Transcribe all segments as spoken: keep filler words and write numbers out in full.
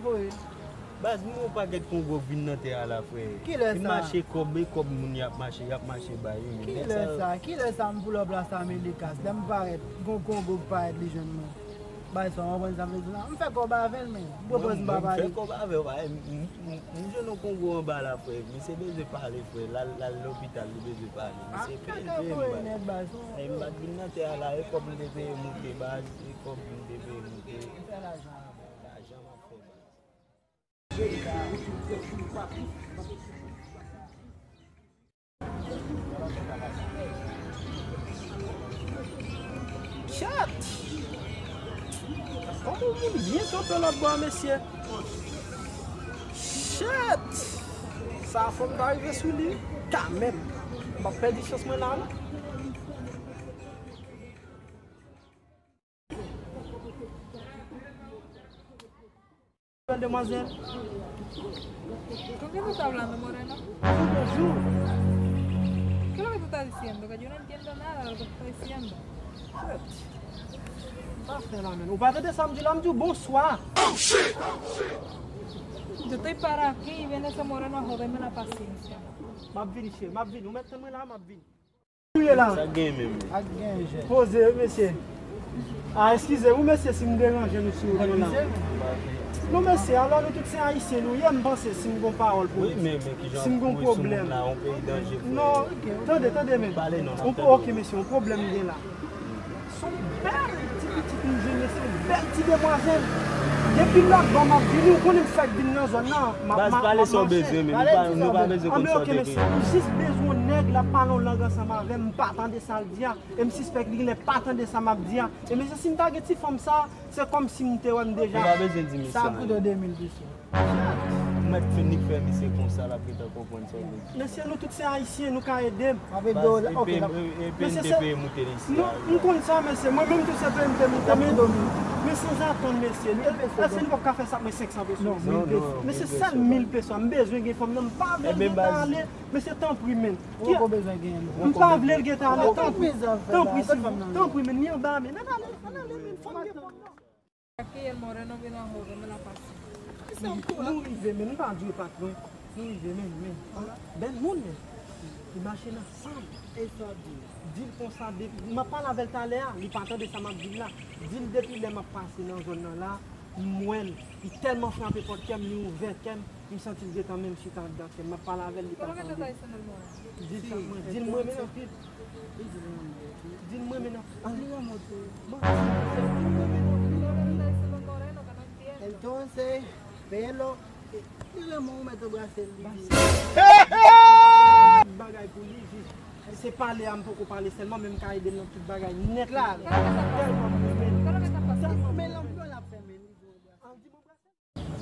Baz, m wè yon pakèt Kongo k vin nan tè a la, frè. Kilè sa? Mache kòb, e kòb moun y ap mache, y ap mache bay, wi, men nèg sa yo. Kilè sa? Kilè sa m pull up la, sa Melikas? Lè m parèt, gon Kongo k parèt, li jwenn mwen. Bay sa, w konprann sa m vle di la? M fè kòb avè l, men. Mwen, mwen, m fè kòb avè w, pa, m, m, m, m jwenn yon Kongo anba la, frè. Misye bezwen pale, frè. L al, l al lopital, li bezwen pale. Misye peye, peye m, baz. E m pa t vin nan tè a la, e kòb m te peye moute, baz. E kòb m te peye moute. Lajan m ap fè, baz. Chat! Kòman yon moun byen kanpe lòt bò a, mesye? Chat! Sa fò m ta rive sou li kanmenm. M p ap pèdi chans mwen la, non. Demwazèl. ¿Con quién tú estás hablando, moreno? Bonjour. ¿Qué es lo que tú estás diciendo? Que yo no entiendo nada de lo que tú estás diciendo. Sa fè la, men. Ou pa tande sa m di la, m di w bonswa. Yo estoy para aquí y viene ese moreno a joderme la paciencia. M ap vini, cheri, m ap vini. Ou mèt tann mwen la, m ap vini. Ou ye la? Sa gen menm? Ak gen jè. Poze, wi, mesye. Ah, eskize m, wi, mesye, si m deranje nou sou wout mwen la. Non, mesye, alò nou tout se Ayisyen nou ye, m panse si m gon pawòl pou di, si m gon pwoblèm. Non, tande, tande, men. Ok, mesye, yon pwoblèm gen la. Se yon bèl ti pitit m jwenn, mesye, yon bèl ti demwazèl. Depi lòt bò m ap vini, ou konnen m fèk vin nan zòn nan, m ap, m ap, m ap mache. Anben, ok, mesye, m jis bezwen yon nèg l ap pale yon lang ansanm avè m, m pa tande sa l di a. E m sispèk li genlè pa tande sa m ap di a. E mesye, si m ta gen ti fanm sa, se kòmsi m te wè m deja. Ou pa bezwen di misye anyen. Sa ap koute w de mil peso. Ou mèt finik fè misye konsa, l ap gentan konprann sa w vle di. Mesye, nou tout se Ayisyen, nou ka ede m. Mesye, se, m konn sa, mesye. Mwen menm tou se peye m te moute, men, men sanzatann, mesye. Èske nou p ap ka fè sa pou mwen senk san peso? Mesye, sèl mil peso. M bezwen gen fanm nan, m pa vle l gentan ale. Mesye, tanpri, men. Ou poko bezwen genyen l. M pa vle l gentan ale, tanpri. Tanpri, silvouplè. Tanpri, men, li anba, men. Ann ale, ann ale, men. Fò m gen fanm nan. Aquí el moreno vino a joderme la paciencia. Nou rive, men, nou pa dwe pa t lwen. Nou rive, men, men. Bèl moun, men. Li mache nan san. E sa di? Di l konsa, depi m ap pale avè l talè a, li pa tande sa m ap di l la. Di l depi lè m ap pase nan zòn nan la, m wè l. Li tèlman frape pòt kè m, li ouvè kè m. M santi l gentan menm chita anndan kè m. M ap pale avè l, li pa tande. Di l sa mwen, di l mwen renmen anpil. Di l mwen renmen anpil. Entonces, pelo, li renmen w, ou mèt anbrase l, li di. Bagay pou li, jis. Se pale a m poko pale sèlman, men m ka ede l nan tout bagay nèt la. Tèlman m renmen l. Tèlman m renmen l.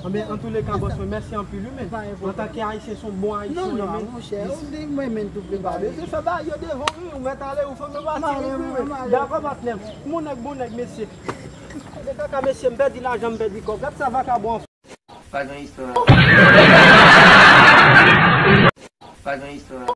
Anben, antouleka, bòs mwen, mèsi anpil, wi, men. Antanke Ayisyen, se yon bon Ayisyen w ye, men. Non, non, monchè, ou di mwen, men, tou prepare. Mesye, fè bagay yo devan w, wi, ou mèt ale, ou fè m pati, wi, wi. Dakò, patnè m. Bon nèg, bon nèg, mesye. Gade kaka, mesye, m pèdi lajan, m pèdi kòb. Gad sa vakabon an fè. Pa gen istwa. Pa gen istwa.